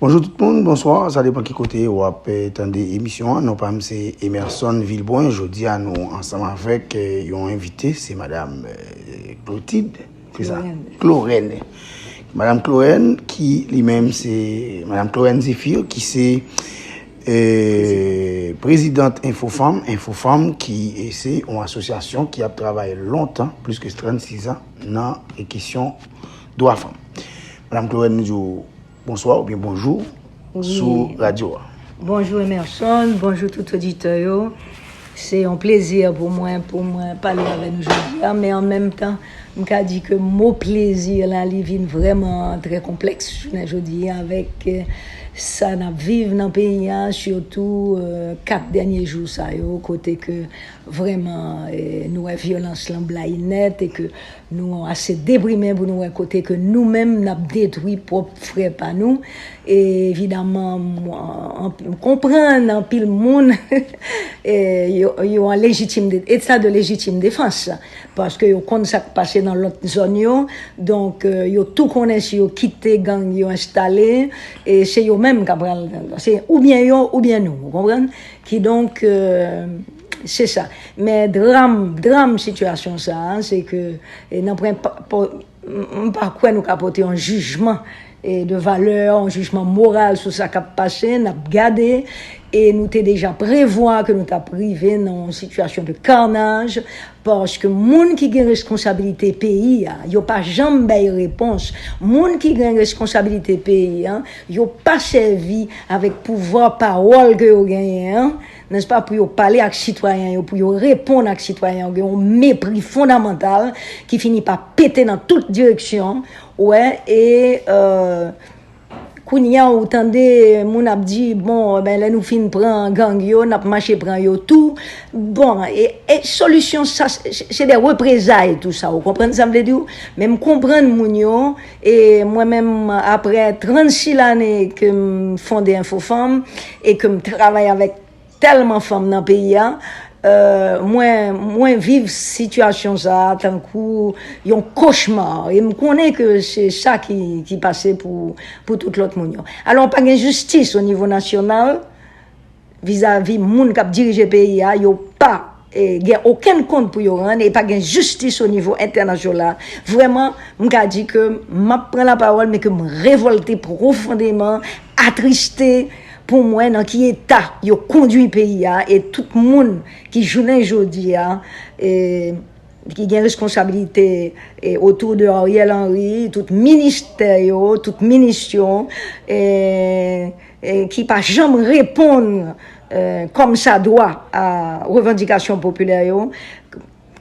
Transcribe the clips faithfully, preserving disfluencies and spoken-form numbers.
Bonjou tout moun, bonswa, sa depan ki kote w ap eh, tande emisyon an. Non pa m se Emerson Vilbrun. Jodi a nou ansanm avèk eh, yon envite, se madam eh, Clotilde, se sa? Clorène. Clorène. Madam Clorène ki li menm se madam Clorène Zéphir ki se eh, prezidant Infofanm, Infofanm ki eh, se yon asosyasyon ki ap travay lontan, plis ke trannsis an, nan eh, kesyon dwa fanm. Madam Clorène, nou di w bonswa oubyen bonjou sou radyo a. Bonjou Emerson, bonjou tout oditè yo. Se yon plezi pou mwen pou mwen pale avè nou jodi a, men an menm tan, m ka di ke mo plezi la li vin vrèman trè konplèks jounen jodi a avèk eh, sa n ap viv nan peyi a, sitou eh, kat dènye jou sa yo kote ke vrèman eh, nou wè vyolans lan blayi nèt e ke nou ase deprimen pou nou wè kote ke nou menm n ap detwi pwòp frè pa nou. E evidaman, m konprann anpil moun e yo, yo an lejitim de, état de légitime défense, paske yo konn sa k pase nan lòt zòn yo. Donk, eh, yo tou konnen si yo kite gang yo enstale, e se yo menm k ap pral, se oubyen yo oubyen nou, ou konprann? Kidonk, eh, se sa. Men dram, dram sitiyasyon sa a, se ke eh, nan pwen pa, pa, m pa kwè nou ka pote yon jijman eh, de valè, yon jijman moral sou sa k ap pase, n ap gade, e nou te deja prevwa ke nou t ap rive nan yon sitiyasyon de karnaj, paske moun ki gen responsabilite peyi a, yo pa janm bay repons. Moun ki gen responsabilite peyi a, yo pa sèvi avèk pouvwa pawòl ke yo genyen an, nèspa, pou yo pale ak sitwayen yo, pou yo reponn ak sitwayen yo, gen yon mepri fondamantal ki fini pa pete nan tout direksyon, ou wè, e eh, kounye a ou tande moun ap di, bon, ben, lè nou fin pran gang yo, n ap mache pran yo tou. Bon, e, e solisyon sa, se se de reprezay tou sa, ou konprann sa m vle di w? Men m konprann moun yo, e mwen menm, aprè trannsis lane ke m fonde Infofanm, e ke m travay avèk tèlman fanm nan peyi a, eh, mwen, mwen viv sitiyasyon sa a tankou yon kochma. E m konnen ke se sa ki, ki pase pou, pou tout lòt moun yo. Alò, pa gen jistis o nivo nasyonal vizavi moun k ap dirije peyi a, yo pa eh, gen okenn kont pou yo rann e pa gen jistis o nivo entènasyonal. Vrèman, m ka di ke m ap pran lapawòl, men ke m revòlte pwofondeman, atriste pou m wè nan ki eta yo kondui peyi a, e tout moun ki jounen jodi a, eh, ki gen responsabilite eh, otou de Ariel Henry, tout ministè yo, tout minis yo, eh, eh, ki pa janm reponn eh, kòmsadwa a revandikasyon popilè yo,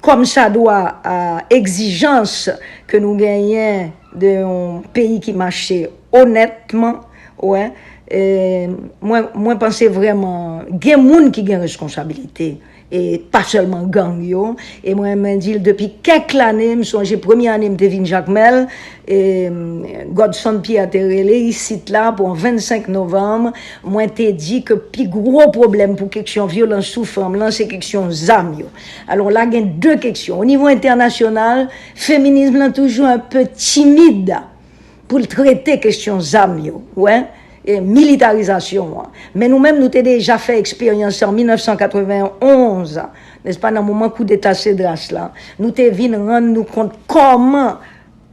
kòmsadwa a egzijans ke nou genyen de yon peyi ki mache onètman, wè, eh, mwen, mwen panse vrèman gen moun ki gen responsabilite, e pa sèlman gang yo. E mwen renmen di l depi kèk lane, m sonje premye ane m te vin Jakmèl, e Godson Pierre te rele isit la pou yon vennsenk novanm, mwen te di ke pi gwo pwoblèm pou keksyon vyolans sou fanm lan se keksyon zam yo. Alò la gen de keksyon. O nivo entènasyonal, feminism lan toujou enpe timid pou l trete kesyon zam yo, wè, e militarizasyon an. Men nou menm, nou te deja fè eksperyans an mil nèf san katrevenn onz, nèspa, nan moman koudeta Cedras la, nou te vin rann nou kont kòman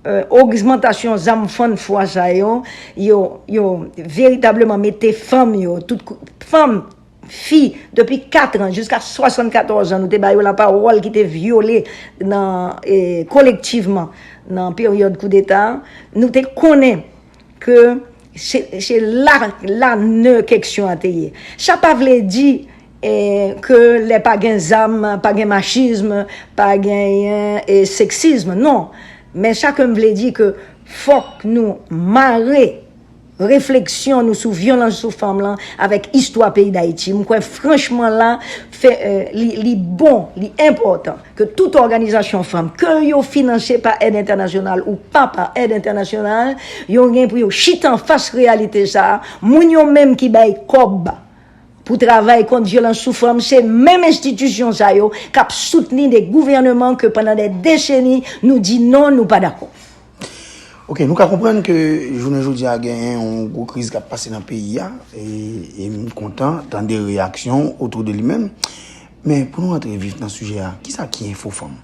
eh, ogmantasyon zam fann fwa sa yo, yo, yo veritableman mete fanm yo, tout kou- fanm, fi, depi kat an jiska swasannkatòz an, nou te ba yo lapawòl ki te vyole nan, eh, kolektivman nan peryòd koudeta. Nou te konnen ke se se la la nè keksyon an te ye. Sa pa vle di eh, ke lè pa gen zam, pa gen machism, pa genyen eh, seksism, non. Men sa ke m vle di ke fòk nou mare refleksyon nou sou vyolans sou fanm lan avèk istwa peyi Dayiti. M kwè franchman la fè, eh, li, li bon, li enpòtan ke tout òganizasyon fanm, ke yo finanse pa èd entènasyonal ou pa pa èd entènasyonal, yo gen pou yo chita anfas reyalite sa a. Moun yo menm ki bay kòb pou travay kont vyolans sou fanm, se menm enstitisyon sa yo k ap soutni de gouvèneman ke pandan de deseni nou di non, nou pa dakò. Ok, nou ka konprann ke jounen jodi a genyen yon gwo kriz k ap pase nan peyi a, e, e m kontan tande reyaksyon otou de li menm. Men pou nou rantre vif nan sijè a, kisa ki Enfo Fanm?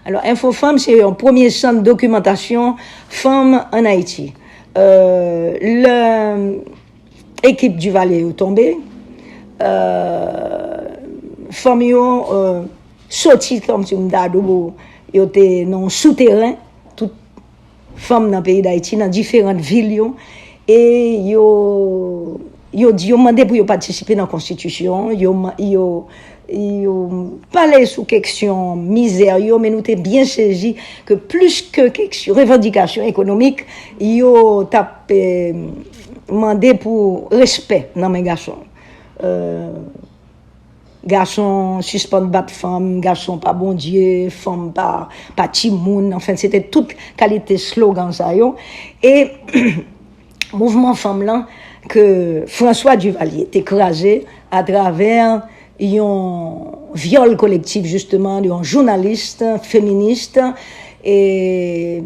Alò, Enfo Fanm se yon premye sant dokimantasyon fanm ann Ayiti. Euh, lè ekip Duvalier yo tonbe, euh, fanm yo euh, soti kòmsi m ta di w, yo te nan yon souteren, tout fanm nan peyi Dayiti, nan diferan vil yo, e yo, yo di, yo mande pou yo patisipe nan konstitisyon, yo, yo, yo pale sou keksyon mizè yo, men nou te byen sezi ke plis ke keksyon revandikasyon ekonomik, yo t ap eh, mande pou respè nan men gason. Euh, gason sispann bat fanm, gason pa Bondye, fanm pa, pa timoun, anfen, se te tout kalite slogan sa yo. E mouvman fanm lan ke François Duvalier te kraze atravè yon vyòl kolektif, jisteman, yon jounalis feminis e,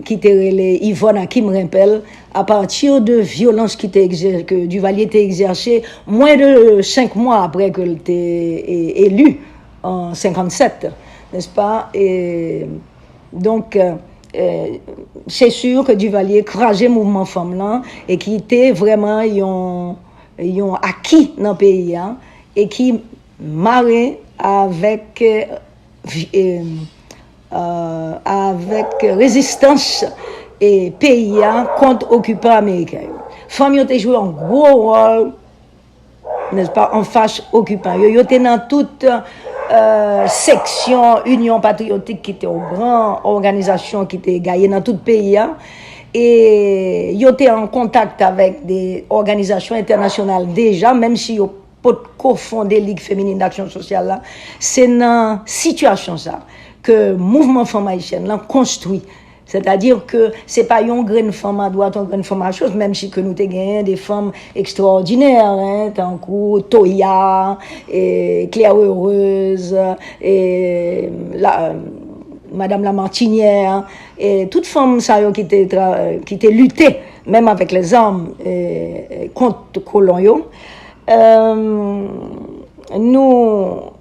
ki te rele Yvonne Hakim Rempel, apati de vyolans ki te egzè, ke Duvalier te egzèse mwen de senk mwa apre ke l te e, eli an senkannsèt, nèspa? E, donk, e, se si ke Duvalier kraze mouvman fanm lan e ki te vrèman yon, yon aki nan peyi a e ki mare avèk eh, eh, eh, avèk rezistans eh, peyi a kont okipan ameriken yo. Fanm yo te jwe yon gwo wòl, nèspa, anfas okipan yo. Yo te nan tout eh, seksyon Inyon Patriyotik ki te yon gran òganizasyon ki te gaye nan tout peyi a. E yo te an kontak avèk de òganizasyon entènasyonal deja, menm si yo potko fonde Lig Feminin Daksyon Sosyal la, se nan sitiyasyon sa ke mouvman fanm ayisyèn lan konstwi. Sètadi ke se pa yon grenn fanm adwat, yon grenn fanm agoch, menm si ke nou te genyen de fanm ekstraòdinè, en, tankou Toya, e, Claire Heureuse, e, la, Madame Lamartinière, e tout fanm sa yo ki te, tra- ki te lite, menm avèk lèzam, e, kont kolon yo, e, nou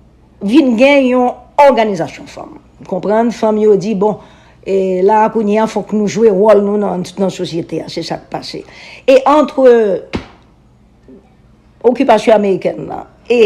vin gen yon òganizasyon fanm. Konprann, fanm yo di, bon, e la kounye a, fòk nou jwe wòl nou nan, nan sosyete a, se sa k pase. E antre okipasyon amerikèn nan e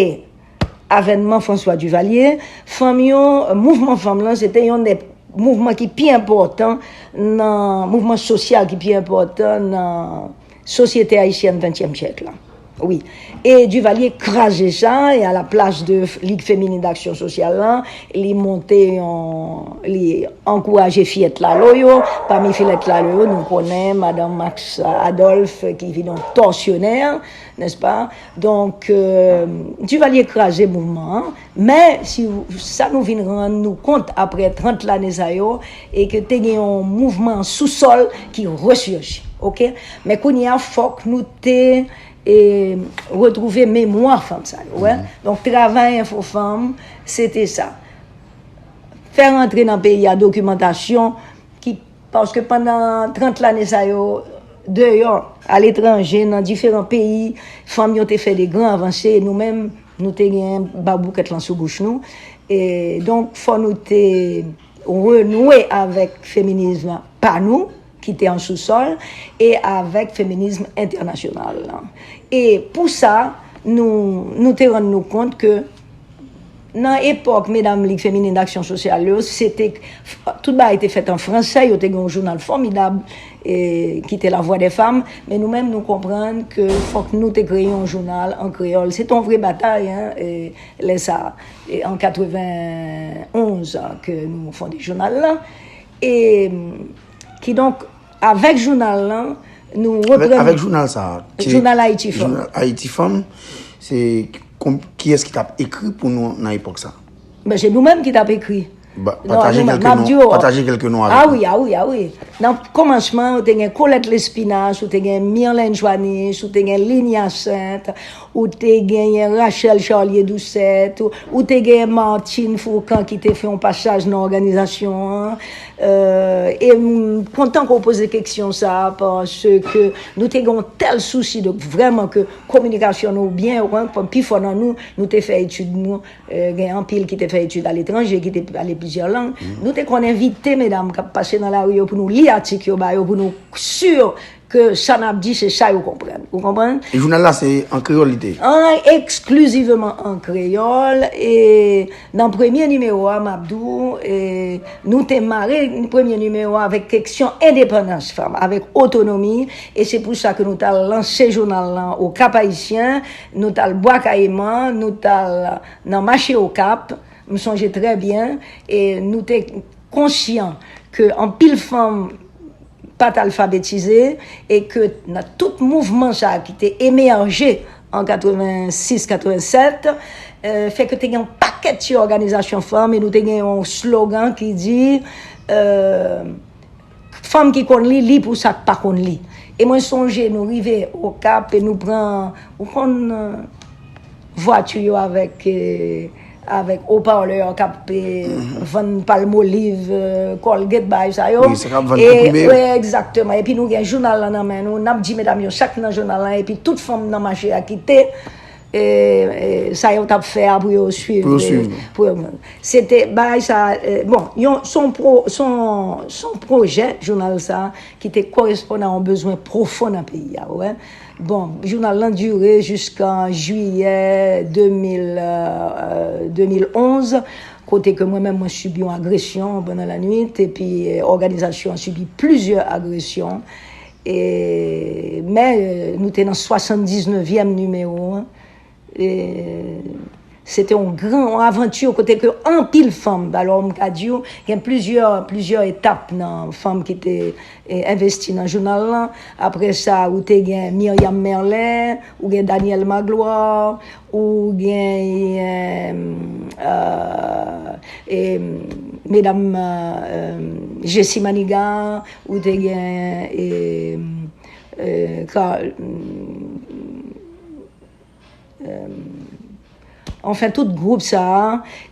avènman François Duvalier, fanm yo, mouvman fanm lan, se te yon de mouvman ki pi enpòtan nan, mouvman sosyal ki pi enpòtan nan sosyete ayisyèn ventyèm syèk la. Wi. E Duvalier kraze sa, e a la plas de Lig Feminin Daksyon Sosyal lan, li monte yon, li ankouraje fiyèt Lalo yo, pami fiyèt Lalo yo, nou konnen madan Max Adolphe ki vin yon tòsyonè, nèspa? Donk, euh, Duvalier kraze mouvman an, men si sa nou vin rann nou kont apre trant lane sa yo, e ke te gen yon mouvman an sousòl ki resurji, oke? Men kounye a, fòk nou te e, retwouve memwa fanm sa yo, wè. Donk, travay Enfo Fanm, se te sa. Fè rantre nan peyi a dokimantasyon ki, paske pandan trant lane sa yo, deyò, aletranje, nan diferan peyi, fanm yo te fè de gran avanse, e nou menm, nou te gen baboukèt lan sou bouch nou. E, donk, fò nou te renouwe avèk feminism pa nou, ki te an sousòl, e avèk feminism entènasyonal lan. E pou sa, nou, nou te rann nou kont ke nan epòk medam Lig Feminin Daksyon Sosyal yo, se te, tout bagay te fèt an fransè, yo te gen yon jounal fòmidab, e, ki te La Voix des Femmes, men nou menm, nou konprann ke fòk nou te kreye yon jounal an kreyòl. Se te yon vre batay, en, e, lè sa, e, an katrevenonz ke nou fonde jounal lan. E, kidonk, avèk jounal lan, nou reprann. Avèk jounal sa a, jounal Ayiti Fanm. Jounal Ayiti Fanm, se kiyès ki t ap ekri pou nou nan epòk sa a? Ben, se nou menm ki t ap ekri. Pataje kèlke non avèk nou. A wi, a wi, a wi. Nan kòmansman, ou te gen Colette Lespinasse, ou te gen Myrlène Joannis, ou te gen Ligne Hyacinthe, ou te genyen Rachel Charlier Doucet, ou, ou te genyen Martine Fourcand ki te fè yon pasaj nan òganizasyon an. Euh, e m kontan ke w poze keksyon sa a, paske nou te gen yon tèl sousi de vrèman ke kominikasyon nou byen, pi fò nan nou, nou te fè etid nou, euh, gen anpil ki te fè etid aletranje, ki te pale plizyè lang. Nou te konn envite medam k ap pase nan lari yo pou nou li atik yo ba yo, pou nou si ke sa n ap di se sa yo konprann. Ou konprann? E jounal la se an kreyòl li te? An, eksklizivman an kreyòl. E nan premye nimewo a, m ap di w, e, nou te mare premye nimewo a avèk keksyon endepandans fanm, avèk otonomi. E se pou sa ke nou t al lanse jounal lan o Kap Ayisyen, nou t al Bwa Kayiman, nou t al nan mache Okap, m sonje trè byen, e nou te konsyan ke anpil fanm pa t alfabetize e ke nan tout mouvman sa a ki te emèje an katrevensis, katrevennsèt, euh, fè ke te gen yon pakèt ti òganizasyon fanm e nou te gen yon slogan ki di, euh, fanm ki konn li, li pou sa k pa konn li. E mwen sonje nou rive Okap e nou pran, ou konn, euh, vwati yo avèk, euh, avèk opalè k ap, euh, vann Palmolive, euh, Colgate, bagay sa yo. Wi, sa k ap vann konprime yo. Wi, egzakteman. Epi nou gen jounal lan nan men nou, n ap di medam yo sa k nan jounal lan, epi tout fanm nan mache a kite, e, e, sa yo t ap fè a pou yo swiv. Pou yo swiv. Pou yo, se te bagay sa, e, bon, yon, se yon pro-, se yon, se yon pwojè, jounal sa, ki te koresponn a yon bezwen pwofon nan peyi a, ou wè. Bon, jounal lan dire jiskan jiyè de mil, euh, de mil onz, kote ke mwen menm mwen sibi yon agresyon pandan lannuit, epi, euh, òganizasyon an sibi plizyè agresyon. E, men, euh, nou te nan swasanndiznèvyèm nimewo an. E, se te yon gran, yon avanti kote ke anpil fanm, alò m ka di w, gen plizyè, plizyè etap nan fanm ki te, e, envesti nan jounal lan. Apre sa, ou te gen Myriam Merlin, ou gen Danielle Magloire, ou gen, e, e, medam, e, Jessie Manigat, ou te gen, e, e, Ka-, anfen, tout gwoup sa a.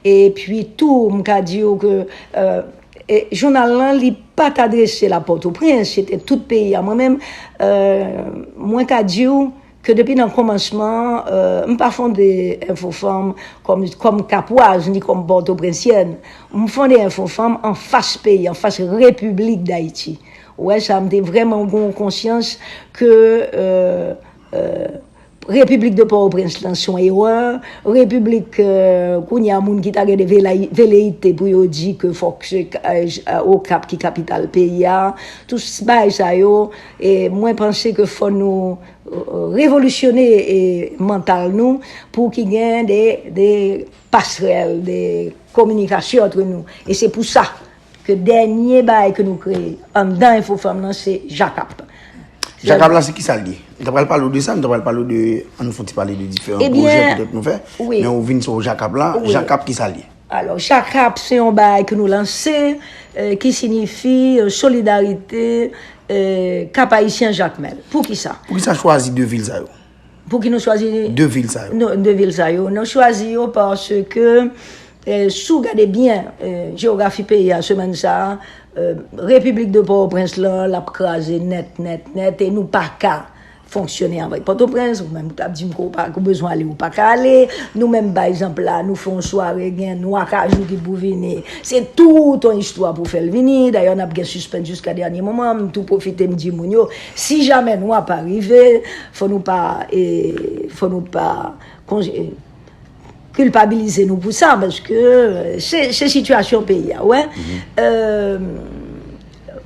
Epi tou, m ka di w ke, euh, e, jounal lan, li pa t adrese l a Pòtoprens, se te tout peyi a. Mwen menm, euh, mwen ka di w ke depi nan kòmansman, euh, m pa fonde Enfo Fanm kòm, kòm Kapwaz, ni kòm Pòtoprensyèn. M fonde Enfo Fanm anfas peyi, anfas Repiblik Dayiti. Ou wè sa, m te vrèman gen yon konsyans ke, euh, euh, Repiblik de Pòtoprens lan se yon erè. Repiblik, euh, kounye a, moun ki ta gen de velay-, veleyite pou yo di ke fòk se, euh, j-, euh, Okap ki kapital peyi a. Tout s-, bagay sa yo, e mwen panse ke fò nou, euh, revolisyone, e, mantal nou pou ki gen de, de pasrèl, de kominikasyon antre nou. E se pou sa ke dènye bagay ke nou kreye anndan Enfo Fanm nan, se Jakap. Jakap la, se kisa l ye? Nou ta pral pale w de sa, nou ta pral pale w de, ann nou fè yon ti pale de diferan pwojè petèt nou fè, men ou vin sou Jakap la, Jakap, kisa l ye? Alò, Jakap, se yon bagay ke nou lanse, eh, ki siyifi, eh, solidarite, eh, Kap Ayisyen Jakmèl. Poukisa? Poukisa chwazi de vil sa yo? Pouki nou chwazi de vil sa yo? De vil sa yo. Nou chwazi yo paske, eh, si w gade byen, eh, jewografi peyi a semèn sa a, eh, Repiblik de Pòtoprens lan, l ap kraze nèt, nèt, nèt, e nou pa ka fonksyone avèk Pòtoprens, ou menm k ap di m ke w pa, ke w bezwen ale, ou pa ka ale. Nou menm, pa egzanp, la, nou fè yon sware, gen Nwa Kajou ki pou vini. Se tout yon istwa pou fè l vini. Dayè, n ap gen sispens jiska dènye moman. M tou pwofite, m di moun yo, si jamè Nwa pa rive, fò nou pa, e, fò nou pa konje-, kilpabilize nou pou sa, paske, e, se, se sitiyasyon peyi a, wè. Euh,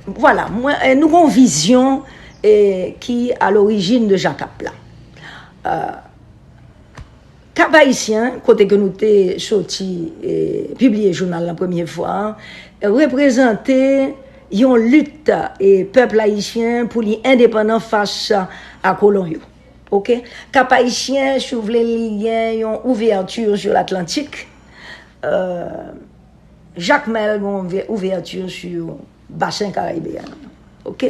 vwala, mwen, e, nou gon vizyon, e, ki a lorijin de Jakap la. Euh, Kap Ayisyen, kote ke nou te soti, e, pibliye jounal lan premye fwa, reprezante yon lit, e, pèp ayisyen pou li endepandan fas a kolon yo. Oke? Kap Ayisyen, si w vle, li gen yon ouvèti sou Latlantik. Euh, Jakmèl gen yon ouvè-, ouvèti sou basen Karayibeyen an. Ok?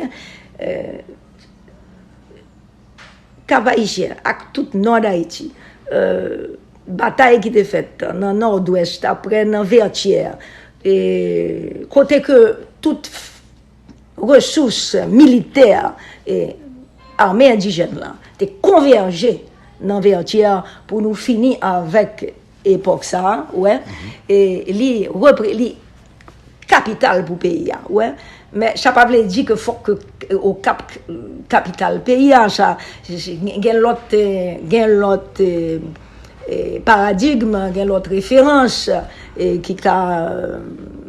Euh, Cap Haïtien ak tout Nò Dayiti, euh, batay ki te fèt nan Nòdwès, apre nan Vètyè, e kote ke tout resous militè e ame endijèn lan te konvèje nan Vètyè pou nou fini avèk epòk sa a, wè, e li repre-, li kapital pou peyi a, wè. Men sa pa vle di ke fòk ke Okap kapital peyi a, sa, gen lòt, gen lòt, e, paradigm, gen lòt referans, e, ki ka,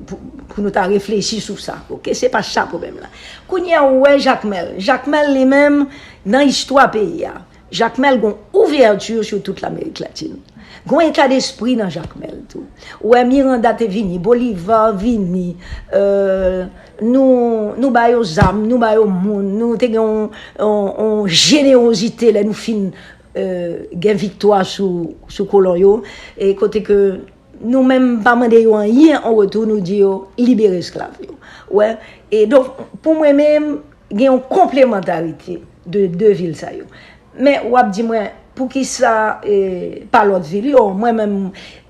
pou, pou nou ta reflechi sou sa. Ok, se pa sa pwoblèm la. Kounye a, ou wè Jakmèl. Jakmèl li menm, nan istwa peyi a, Jakmèl gon ouvèti sou tout Lamerik Latin. Gon eta despri nan Jakmèl tou. Ou wè Miranda te vini, Bolivar vini, euh, nou, nou ba yo zam, nou ba yo moun, nou te gen yon, yon, yon jenerozite lè nou fin, euh, gen viktwa sou, sou kolon yo, e kote ke nou menm pa mande yo anyen an retou, nou di yo libere esklav yo. Wè, e donk, pou mwen menm, gen yon konplemantarite de de vil sa yo. Men w ap di mwen, poukisa, e, pa lòt vil yo? Mwen menm,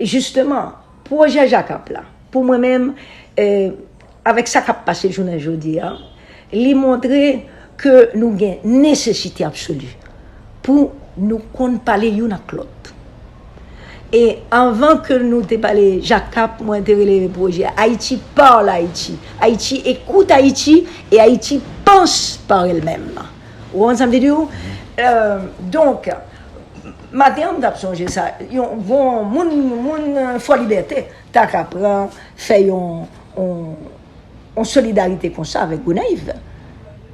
jisteman, pwojè Jakap la, pou mwen menm, e, avèk sa k ap pase jounen jodi a, li montre ke nou gen nesesite absoli pou nou konn pale youn ak lòt. E anvan ke nou te pale Jakap, mwen te rele pwojè Haïti parle Haïti. Haïti écoute Haïti et Haïti pense par elle-même. Ou konprann sa m vle di w? Euh, donk, maten an, m t ap sonje sa. Yon bon moun, moun, euh, Fò Libète ta ka pran, fè yon, yon, yon solidarite konsa avèk Gonayiv.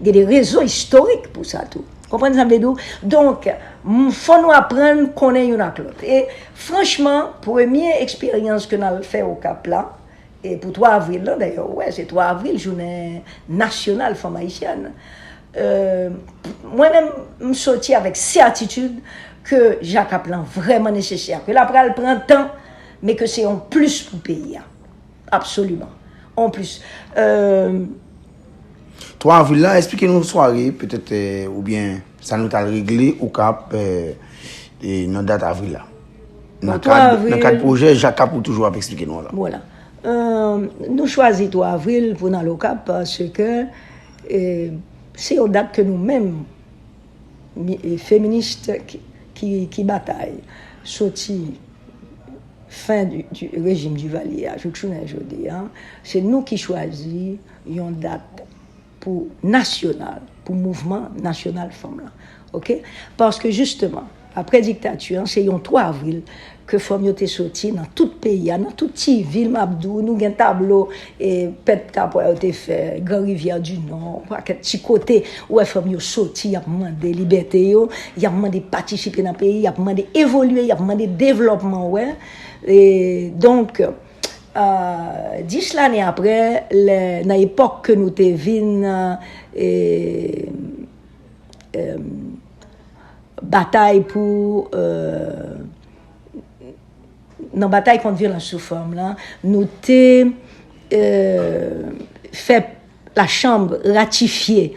Gen de rezon istorik pou sa tou. Konprann sa m vle di w? Donk, m, fò nou aprann konnen youn ak lòt. E franchman, premye eksperyans ke n al fè Okap la, e pou twa avril lan, dayè, w wè, se twa avril, jounen nasyonal fanm ayisyèn. Euh, mwen menm, m soti avèk sètitid ke Jakap lan vrèman nesesè, ke l ap pral pran tan, men ke se yon plis pou peyi a. Absoliman. Yon plis. Euh, twa avril la, eksplike nou sware, petèt, eh, oubyen sa nou t al regle Okap, eh, eh, nan dat avril la. Nan kad, nan kad pwojè Jakap ou toujou ap eksplike nou an la. Vwala. Euh, nou chwazi twa avril pou n al Okap paske, eh, se yon dat ke nou menm, mi-, eh, feminis ki, ki, ki batay, soti fen di, di rejim Duvalier a, jouk jounen jodi a, se nou ki chwazi yon dat pou nasyonal, pou mouvman nasyonal fanm lan. Ok? Paske jisteman, apre diktati an, se yon twa avril ke fanm yo te soti nan tout peyi a, nan tout ti vil, m ap di w, nou gen tablo, e, pèt kapwa yo te fè, Gran Rivyè di Nò, pakèt ti kote, ou wè fanm yo soti, y ap mande libète yo, y ap mande patisipe nan peyi, y ap mande evolye, y ap mande devlòpman, ou wè. E, donk, euh, dis lane apre, lè, nan epòk ke nou te vin, euh, e, euh, batay pou, euh, nan batay kont vyolans sou fanm lan, nou te, euh, fè lachanm ratifye,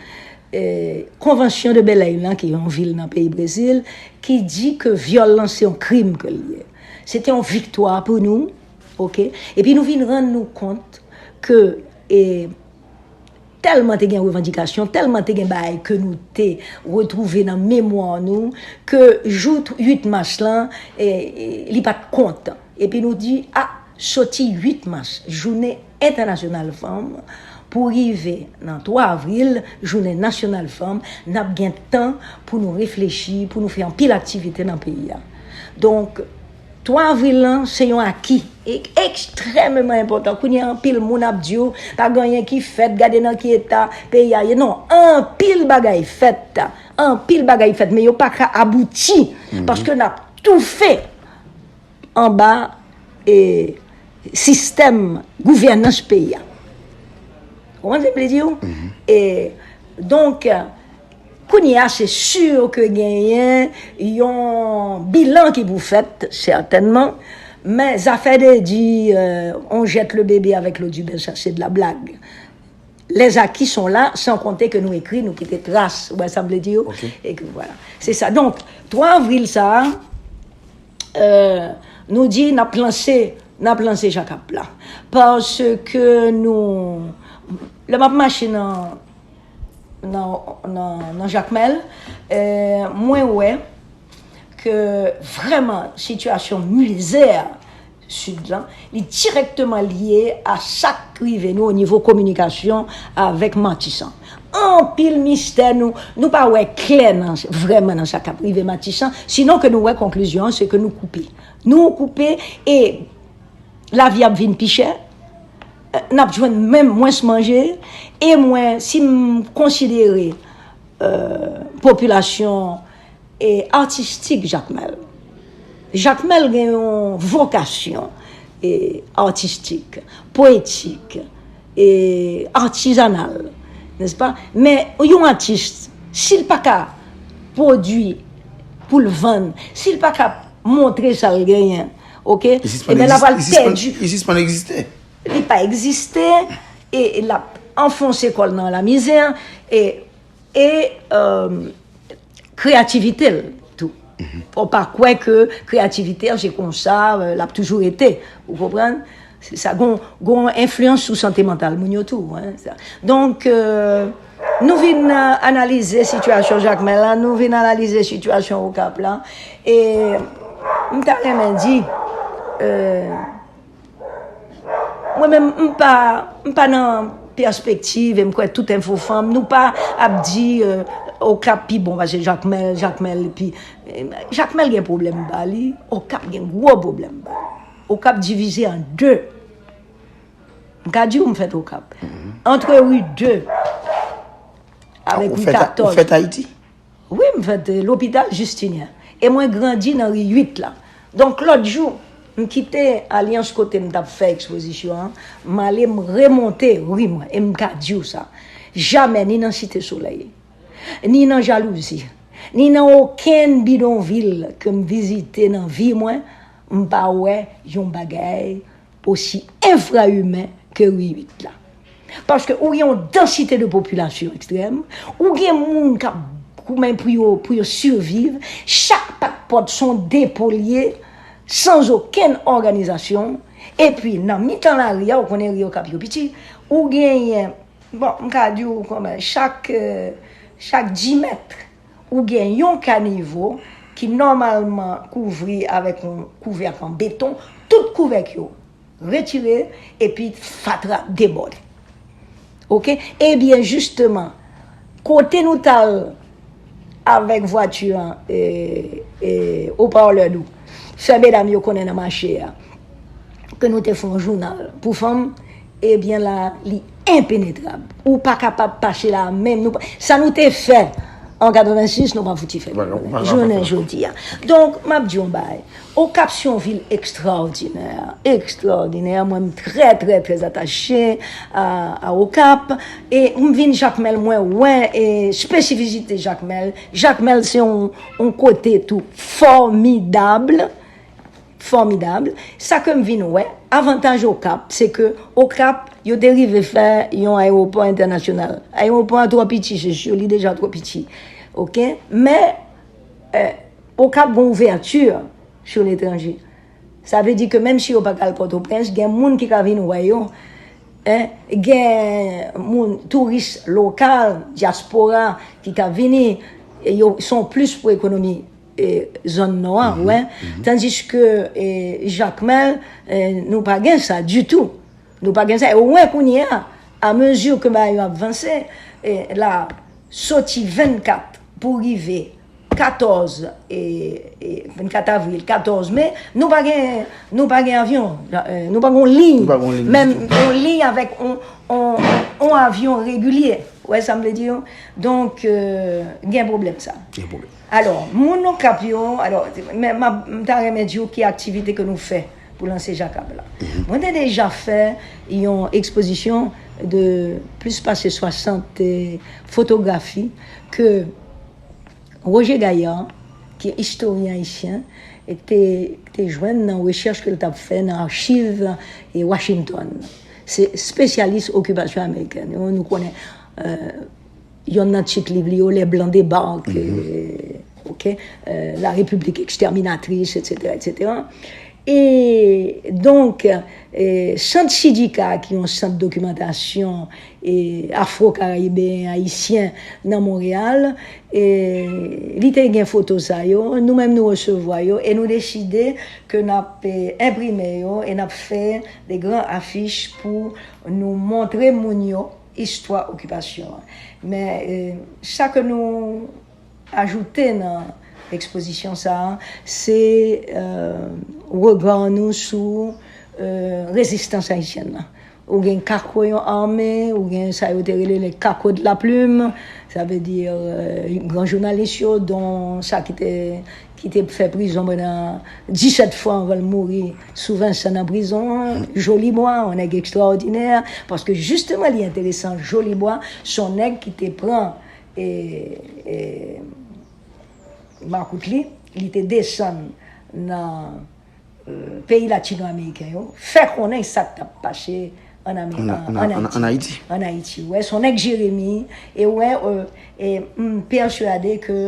euh, Konvansyon de Belém lan, ki yon vil nan peyi Brezil, ki di ke vyòl lan se yon krim ke l ye. Se te yon viktwa pou nou, ok? Epi nou vin rann nou kont ke, e, tèlman te gen revandikasyon, tèlman te gen bagay ke nou te retwouve nan memwa nou, ke jou uit mas lan, e, e, li pa t kont. Epi nou di, a, soti uit mas, jounen entènasyonal fanm, pou rive nan twa avril, jounen nasyonal fanm, n ap gen tan pou nou reflechi, pou nou fè anpil aktivite nan peyi a. Donk, twa avril lan, se yon aki e ekstrèmeman enpòtan. Kounye a, anpil moun ap di w, pa gen anyen ki fèt, gade nan ki eta peyi a ye. Non, anpil bagay fèt. Anpil bagay fèt, men yo pa ka abouti, paske n ap toufe anba, e, sistèm gouvènans peyi a. Ou konprann sa m vle di w? E, donk, kounye a, se si ke genyen yon bilan ki pou fèt, sètènman, men zafè de di, euh, on jette le bébé avec l'eau du bain, sa se de la blague. les acquis sont là, sans compter que nou ekri, nou kite tras, ou wè sa m vle di yo? E ke, vwala. Se sa. Donk, twa avril sa a, euh, nou di n ap lanse, n ap lanse Jakap la. Paske nou, lè m ap mache nan, nan, nan, nan Jakmèl, euh, mwen wè ke vrèman sitiyasyon mizè Sid lan, li dirèkteman lye a sa k rive nou o nivo kominikasyon avèk Matisan. Anpil mistè, nou, nou pa wè klè nan, vrèman nan sa k ap rive Matisan, sinon ke nou wè konklizyon an, se ke nou koupe. Nou koupe e lavi ap vin pi chè, n ap jwenn menm mwens manje, e mwen, si m konsidere, euh, popilasyon e atistik Jakmèl. Jakmèl gen yon vokasyon e atistik, poetik, e atizanal, nèspa? Men yon atis, si l pa ka pwodui pou l vann, si l pa ka montre sa l genyen, oke? Ebyen, l ap pral pèdi. Li sispann egziste. Li pa egziste, e l ap anfonse kò l nan lamizè, e, e, euh, kreyativite l tou. Fò pa kwè ke kreyativite a se konsa, euh, l ap toujou rete. Ou konprann? Se sa, gon, gon enfliyans sou sante mantal moun yo tou, en, sa. Donk, euh, nou vin, euh, analize sitiyasyon Jakmèl la, nou vin analize sitiyasyon Okap la. E m ta renmen di, euh, mwen menm, m pa, m pa nan pèspektiv, e m kwè tout enfo fanm, nou pa ap di, euh, Okap pi bon pase Jakmèl, Jakmèl pi, Jakmèl gen pwoblèm ba li, Okap gen gwo pwoblèm ba li. Okap divize an de. M ka di w m fèt Okap. Antre ri de avèk ri katòz. Ou fèt Ayiti? Wi, m fèt, eh, lopital Justinien. E mwen grandi nan ri uit la. Donk, lòt jou, m kite Alyans kote m t ap fè ekspozisyon an, m ale, m remonte ri mwen, e m ka di w sa. Jamè, ni nan Site Solèy, ni nan Jalouzi, ni nan okenn bidonvil ke m vizite nan vi mwen, m pa wè yon bagay osi enfra-imen ke ri uit la. Paske ou gen yon dansite de popilasyon ekstrèm, ou gen moun k ap goumen pou yo, pou yo siviv, chak pat pòt se yon depo l ye, san okenn òganizasyon, epi nan mitan lari a, ou konnen ri Okap yo piti, ou genyen, bon, m ka di w kòman, chak, euh, chak dis mèt, ou gen yon kanivo ki nòmalman kouvri avèk yon kouvèk an beton, tout kouvèk yo retire, epi fatra debòde. Oke? Ebyen, jisteman, kote nou t al avèk vwati an, e, e, opawlè nou, fè medam yo konnen nan mache a, ke nou te fè yon jounal pou fanm, ebyen la, li enpenetrab. Ou pa kapab pase la menm. Nou pa, sa nou te fè an katrevensis, nou pa fouti fè l jounen jodi a. Donk, m ap di yon bagay. Okap se yon vil ekstraòdinè, ekstraòdinè. Mwen, m trè, trè, trè atache a, a Okap. E m vin Jakmèl, mwen wè, e, espesifisite Jakmèl. Jakmèl se yon, yon kote tou fòmidab. Fòmidab. Sa ke m vin wè, avantaj Okap, se ke Okap, yo te rive fè yon ayewopò entènasyonal. Ayewopò a twò piti, se si, li deja twò piti. Oke? Men, eh, Okap gon ouvèti sou letranje. Sa vle di ke menm si yo pa ka al Pòtoprens, gen moun ki ka vin wè yo. En, gen moun, touris lokal, dyaspora, ki ka vini, e yo, se yon plis pou ekonomi, e, zòn nò a, ou wè. Tandiske, e, Jakmèl, e, nou pa gen sa ditou. Nou pa gen sa. E ou wè kounye a, a mezi ke bagay yo ap vanse, e, la, soti vennkat pou rive katòz, e, e, vennkat avril, katòz me, nou pa gen, nou pa gen avyon, e, nou pa gen yon liy, menm yon liy avèk yon, yon, yon avyon regilye. Ou wè sa m vle di yo? Donk, e, gen pwoblèm sa. Gen pwoblèm. Alò, moun Okap yo, alò, men m ap, m ta renmen di w ki aktivite ke nou fè pou lanse Jakap la. Mwen te deja fè yon ekspozisyon de plis pase swasant, e, fotografi ke Roger Gaillard, ki istoryen ayisyen, te, te jwenn nan rechèch ke l t ap fè nan achiv, e, Washington. Se spesyalis okipasyon amerikèn yo. Nou konnen, euh, yonn nan tit liv li yo, Les Blancs débarquent, euh, ok, euh, La République exterminatrice, et cetera, et cetera. E donk, eh, Sant Sidika, ki yon sant dokimantasyon, eh, afwo-karayibeyen ayisyen nan Monreyal, eh, li te gen foto sa yo, nou menm nou resevwa yo, e nou deside ke n ap, eh, enprime yo, e n ap fè de gran afich pou nou montre moun yo istwa okipasyon an. Men, eh, sa ke nou ajoute nan ekspozisyon sa a, se, eh, rega nou sou, eh, rezistans ayisyèn nan. Ou gen kako yon ame, ou gen sa yo te rele les cacos de la plume, sa vle di, eh, gran jounalis yo, don sa ki te, ki te fè prizon pandan disèt fwa anvan l mouri, sou Vensan nan prizon an, Jolibwa, yon nèg ekstraòdinè, paske jisteman li enteresan, Jolibwa, se yon nèg ki te pran, eh, eh, makout li, li te desann nan, eh, peyi latino-ameriken yo, fè konnen sa k t ap pase ann Ame-, Ann, ann, ann, ann ann Ayiti. Ayiti. Ann Ayiti, wè, se yon nèg Jeremi, e wè, eh, e m pèswade ke,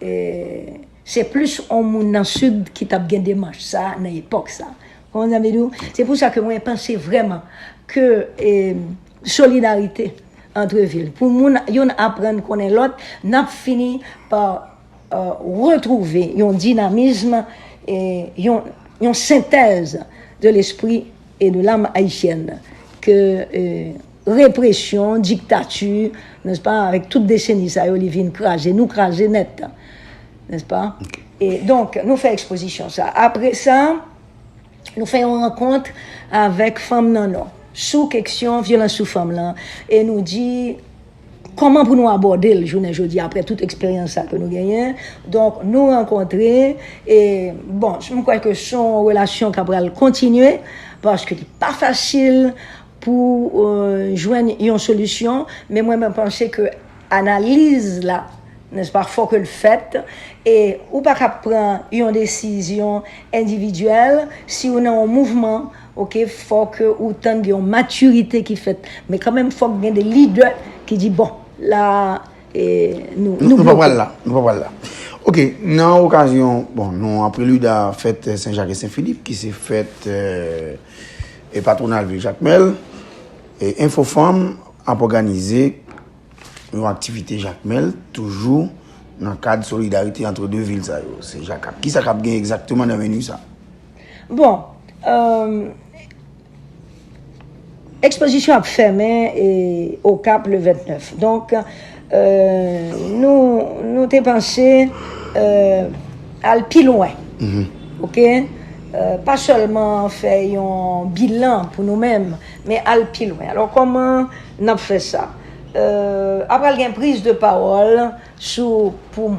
eh, se plis yon moun nan Sid ki t ap gen demach sa nan epòk sa. Konprann sa m vle di w? Se pou sa ke mwen panse vrèman ke, eh, solidarite ant vil, pou moun youn aprann konnen lòt, n ap fini pa, eh, retwouve yon dinamism, eh, yon, yon sentèz de l'esprit et de l'âme haïtienne ke, eh, represyon, diktati, n'est-ce pas, avèk tout deseni sa yo, li vin kraze, nou kraze nèt, n'est-ce pas? Ok. E donk, nou fè ekspozisyon sa. Apre sa, nou fè yon rankont avèk fanm nan Nò sou keksyon vyolans sou fanm lan, e nou di kòman pou nou abòde l jounen jodi a, apre tout eksperyans sa ke nou genyen. Donk, nou rankontre, e, bon, m kwè ke se yon relasyon k ap pral kontinye, paske li pa fasil pou, eh, jwenn yon solisyon, men mwen, mwen panse ke analiz la, n'est-ce pas, fò ke l fèt, e ou pa ka pran yon desizyon endividyèl si ou nan yon mouvman, ok, fò ke ou tann gen yon matirite ki fèt, men kanmenm fòk gen de lidè ki di, bon, la, e, nou, Nou, nou nou pa bloke. Pral la, nou pa pral la. Ok, nan okazyon, bon, nou an prelid a fèt, eh, Sen Jak e Sen Filip, ki se fèt, eh, e patwonal vil Jakmèl, e Enfo Fanm ap òganize yon aktivite Jakmèl, toujou nan kad solidarite ant de vil sa yo. Se Jakap. Kisa k ap gen egzakteman nan meni sa? Bon, eh, ekspozisyon ap fèmen, e, Okap le vennèf. Donk, eh, nou, nou te panse, eh, al pi lwen. Mhm. Ok? Eh, pa sèlman fè yon bilan pou nou menm, men al pi lwen. Alò, kòman n ap fè sa? Eh, apral gen priz de pawòl sou, pou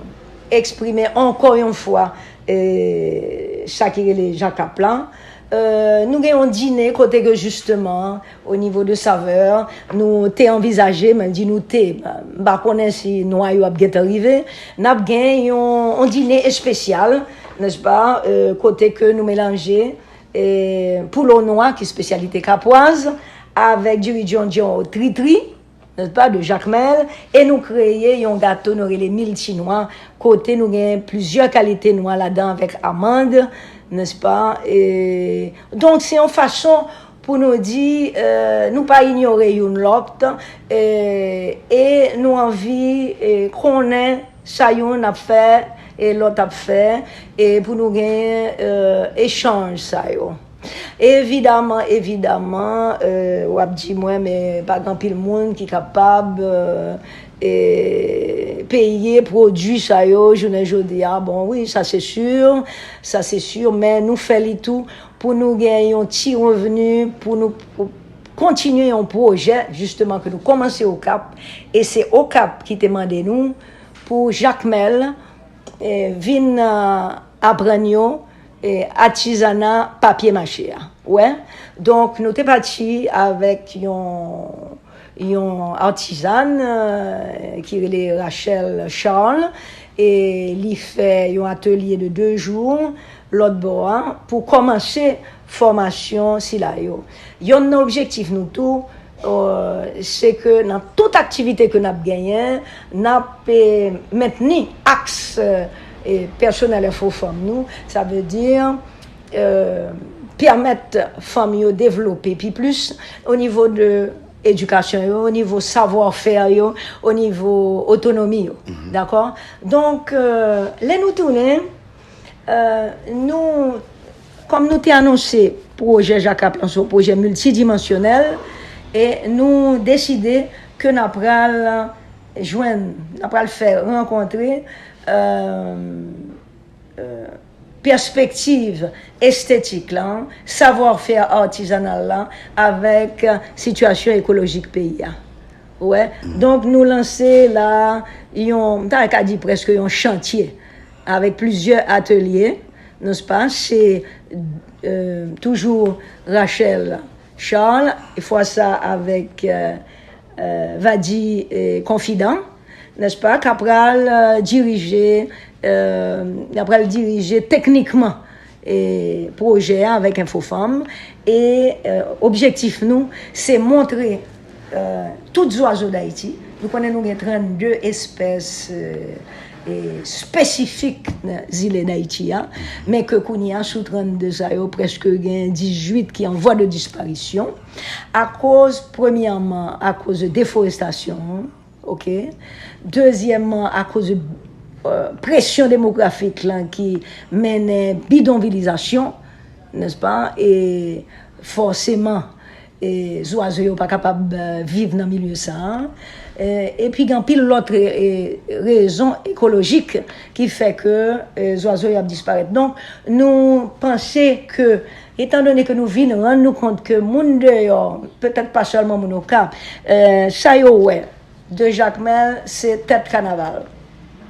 eksprime ankò yon fwa, eh, sa ki rele Jakap la. Eh, nou gen yon dine kote ke jisteman, o nivo de savè, nou te anvizaje, men di nou te, m pa konnen si nwa yo ap gentan rive, n ap gen yon, yon dine espesyal, n'est-ce pas, eh, kote ke nou melanje, eh, poulo nwa, ki espesyalite kapwaz, avèk diridjondyon tritri, n'est-ce pas, de Jakmèl, e nou kreye yon gato nou rele milti nwa, kote nou gen plizyè kalite nwa ladan avèk amann, n'est-ce pas? E, donk, se yon fason pou nou di, eh, nou pa inyore youn lòt, eh, e nou anvi, eh, konnen sa youn ap fè e lòt ap fè, e pou nou gen, eh, echanj sa yo. Evidaman, evidaman, eh, w ap di mwen, men pa gen anpil moun ki kapab, eh, eh, peye pwodui sa yo jounen jodi a. Bon, wi, sa se si, sa se si, men nou fè li tou pou nou gen yon ti revni, pou nou, pou kontinye yon pwojè, jisteman, ke nou kòmanse Okap, e se Okap ki te mande nou pou Jakmèl, eh, vin, eh, aprann yo, eh, atizana papye mache a. Wè? Donk, nou te pati avèk yon, yon atizan, eh, ki rele Rachel Charles, e li fè yon atelye de de jou lòt bò a pou kòmanse fòmasyon sila yo. Yonn nan objektif nou tou, euh, se ke nan tout aktivite ke n ap genyen, n ap eh, mentni aks eh, pèsonèl Enfo Fanm nou, sa vle di euh, pèmèt fanm yo devlope pi plis o nivo de edikasyon yo, o nivo savwafè yo, o nivo otonomi yo. Dakò? Donk, euh, lè nou tounen, euh, nou, kòm nou te anonse pwojè Jakap lan se yon pwojè miltidimansyonèl, e nou deside ke n ap pral jwenn, n ap pral fè rankontre euh, euh, pèspektiv estetik lan, savwafè atizanal la avèk sitiyasyon ekolojik peyi a. Ou wè? Donk, nou lanse la yon, m ta ka di prèske yon chantye avèk plizyè atelye, nèspa? Se euh, toujou Rachel Charles, e fwa sa avèk euh, euh, Vadi eh, Konfidan, nèspa, k ap pral euh, dirije, euh, k ap pral dirije teknikman eh, pwojè a avèk Enfo Fanm. E euh, objektif nou, se montre euh, tout zwazo Dayiti. Nou konnen nou gen trannde espès euh, eh, espesifik nan zile Dayiti a, men ke kounye a sou trannde sa yo, prèske gen dizuit ki an vwa de disparisyon, akoz, premyèman, akoz de deforestasyon, ok? Dezyèmman, akoz de euh, presyon demografik lan ki mennen bidonvilizasyon, nèspa? E fòseman, e zwazo yo pa kapab euh, viv nan milye sa a. E, epi gen anpil lòt re- e, rezon ekolojik ki fè ke e, zwazo yo ap disparèt. Donk, nou panse ke, etandone ke nou vin rann nou kont ke moun deyò, petèt pa sèlman moun Okap, e, sa yo wè de Jakmèl, se tèt kanaval.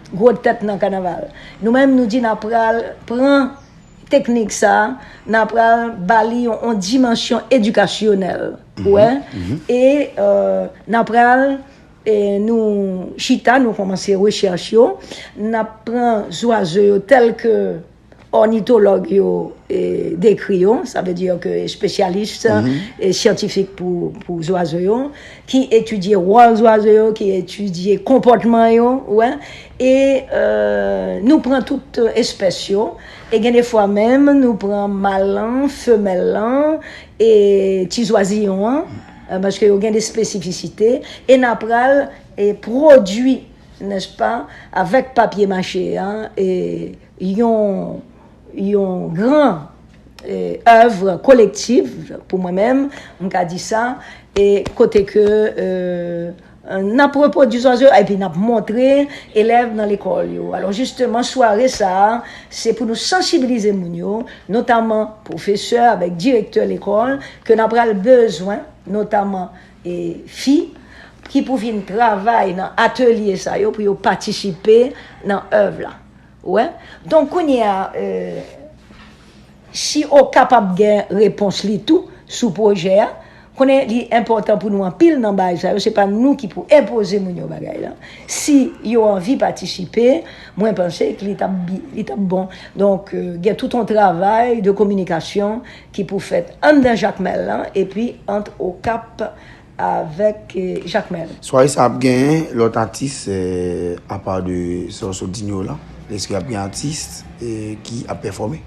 Gwo tèt nan kanaval. Nou menm, nou di n ap pral pran teknik sa, n ap pral ba li yon, yon dimansyon edikasyonèl. Ou wè? E euh, n ap pral, e nou chita, nou kòmanse rechèch yo, n ap pran zwazo yo tèl ke ònitològ yo e, dekri yo, sa vle di ke espesyalis e, syantifik pou, pou zwazo yo, ki etidye wòl zwazo yo, ki etidye konpòtman yo, ou wè. E euh, nou pran tout espès yo, e gen de fwa menm nou pran mal lan, femèl lan, e ti zwaziyon an, euh, paske yo gen de espesifisite, e n ap pral e, pwodui, nèspa, avèk papye mache a, e, yon, yon gran e, èv kolektiv, pou mwen menm, m ka di sa, e kote ke e, n ap repwodui zwazo yo, epi n ap montre elèv nan lekòl yo. Alò, jisteman, sware sa a, se pou nou sansibilize moun yo, notaman pwofesè avèk direktè lekòl, ke n ap pral bezwen, notaman e, fi, ki pou vin travay nan atelye sa yo, pou yo patisipe nan èv la. Ou wè? Donk, kounye a, e, si Okap ap gen repons li tou sou pwojè a, konnen li enpòtan pou nou anpil nan bagay sa yo, se pa nou ki pou enpoze moun yo bagay la. Si yo anvi patisipe, mwen panse ke li t ap bi- li t ap bon. Donk, e, gen tout yon travay de kominikasyon ki pou fèt anndan Jakmèl lan, epi ant Okap avèk e, Jakmèl. Sware sa ap genyen lòt atis, e, apa de sa w sot di n yo la? Èske ap gen atis e, ki ap pèfòme?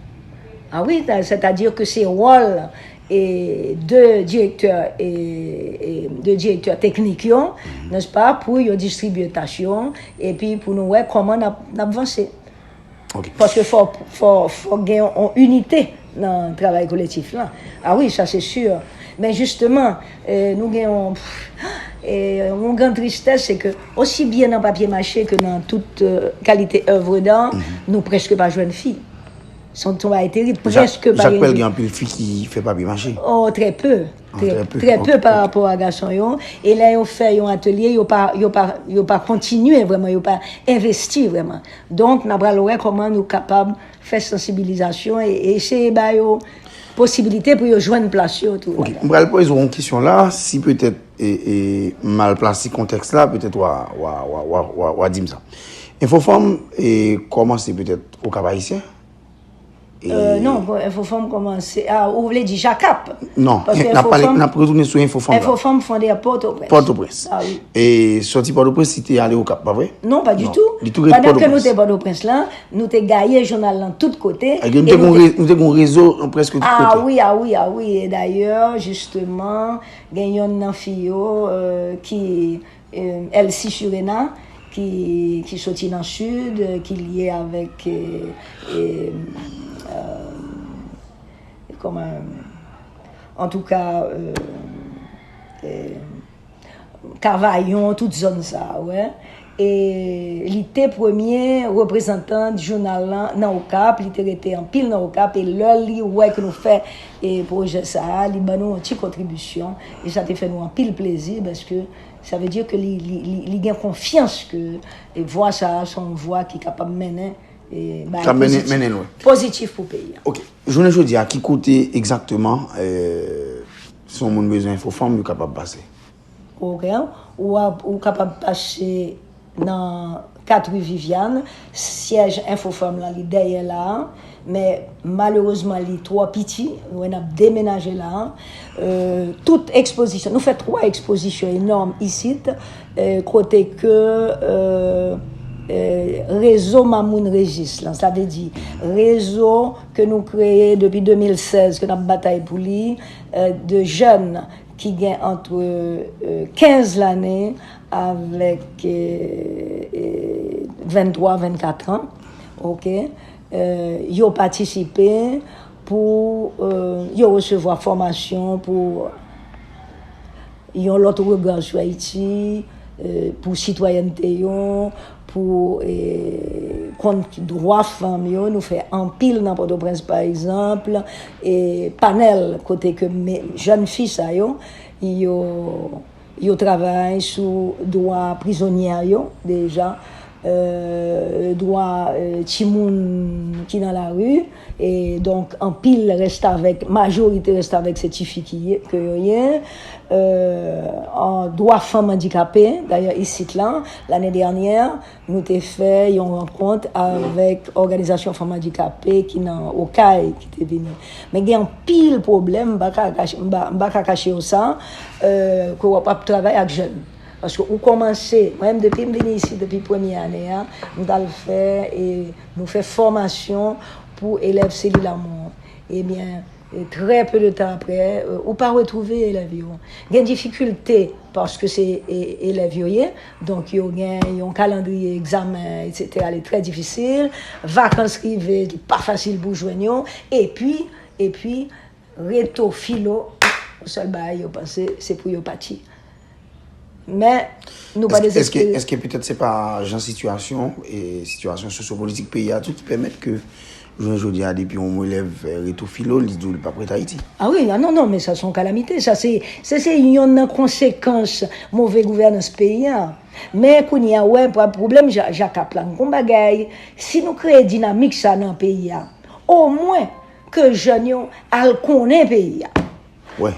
Ah wi, sètadi ke se wòl e, de direktè e, e, de direktè teknik yo, nèspa, pou yo distribye tach yo, epi pou nou wè kòman n ap, n ap vanse. Paske fò, fò, fò gen yon inite nan travay kolektif lan. Ah wi, sa se si. Men jisteman, e, nou gen yon, e, yon gran tristès, se ke osi byen nan papye mache ke nan tout e, kalite èv d'art, nou prèske pa jwenn fi. Se yon bagay terib, prèske pa gen fi. Jakmèl gen anpil fi ki fè papye mache? Oh, trè pe. Trè pe pa rapò a gason yo. E lè yo fè yon atelye, yo pa, yo pa, yo pa kontinye vrèman, yo pa envesti vrèman. Donk, n a pral wè kòman nou kapab fè sansibilizasyon e, e eseye ba yo posibilite pou yo jwenn plas yo tou. Ok, m pral poze w yon kesyon la, si petèt e, e, m mal plase kontèks la, petèt w a, w a, w a, w a, w a, w a di m sa. Enfofanm e kòmanse petèt Okap Ayisyen. Euh, non, bon, Enfofanm kòmanse. Ah, ou vle di Jakap? Non, Paske n ap pale, Enfofanm- n ap retounen sou Enfofanm la. Enfofanm fonde a Pòtoprens. Pòtoprens. Ah, wi. E sòti Pòtoprens, li te ale Okap, pa vre? Non, pa ditou. Li tou ret Pandan ke nou Pòtoprens. Te Pòtoprens la, nou te gaye jounal lan tout kote. Ak nou te gon re- nou te gon rezo nan prèske tout Ah kote. Wi, ah wi, ah wi. E dayè, jisteman, gen yonn nan fi yo euh, ki euh, Elsie Surena, ki, ki soti nan Sid, euh, ki lye avèk euh, euh, euh, kòman, antouka, euh, euh, Kavayon, tout zòn sa a, wè. E li te premye reprezantan jounal lan nan Okap, li te rete anpil nan Okap, e lè li wè ke nou fè e pwojè sa a, li ban nou yon ti kontribisyon, e sa te fè nou anpil plezi, paske sa vle di ke li, li, li, li gen konfyans ke e vwa sa a se yon vwa ki kapab mennen e bagay Ka mennen- pozitif, mennen lwen. Pozitif pou peyi a. Ok, jounen jodi a, ki kote egzakteman euh, si yon moun bezwen Enfofanm, yo kapab pase? Ok, ou, ap- ou kapab pase nan kat ri Viviane, syèj Enfofanm lan li dèyè la a, men malerezman li twò piti, nou wè n ap demenaje la a. Euh, tout ekspozisyon, nou fè twa ekspozisyon enòm isit, euh, kote ke euh, euh, rezo Mamoun Régis lan, sa vle di rezo ke nou kreye depi de mil sèz, ke n ap batay pou li, euh, de jèn ki gen ant euh, kenz lane avèk euh, euh, venntwa, vennkat an, ok, euh, yo patisipe pou euh, yo resevwa fòmasyon pou yon lòt rega sou Ayiti, euh, pou sitwayènte yo, pou euh, konn dwa fanm yo. Nou fè anpil nan Pòtoprens, pa egzanp, e panèl kote ke me- jèn fi sa yo, yo yo travay sou dwa prizonye yo deja, euh, dwa euh, timoun ki nan lari, e donk anpil restavèk, majorite restavèk se tifi ki ye, ke yo ye, euh, an dwa fanm andikape, dayè isit la, lane dènyè, nou te fè yon rankont avèk òganizasyon fanm andikape ki nan Okay ki te vini. Men gen anpil pwoblèm, m pa ka kache, m pa, m pa ka kache w sa, euh, ke w ap, ap travay ak jèn. Paske ou kòmanse, mwen menm depi m vini isi, depi premye ane a, m t al fè, e nou fè fòmasyon pou elèv Selil Amou. Ebyen, e trè pe de tan aprè, euh, ou pa retwouve elèv yo. Gen difikilte paske se e- elèv yo ye, donk yo gen yon kalandriye egzamen, etsetera, li trè difisil, vakans rive, li pa fasil pou jwenn yo, epi, epi, reto filo, yon sèl bagay yo panse, se pou yo pati. Men, nou pa Èske, èske, dezespere. Èske petèt se pa jan sitiyasyon e sitiyasyon sosyopolitik peyi a tou ki pèmèt ke jounen jodi a depi yon elèv euh, reto filo, li di w li p ap ret Ayiti? Ah wi, ah non, non, men sa se yon kalamite. Sa se, se, se yonn nan konsekans move gouvènans peyi a. Men kounye a, wè, pwoblèm Ja- Jakap la, m gon bagay, si nou kreye dinamik sa nan peyi a, omwen ke jèn yo al konnen peyi a. Wè.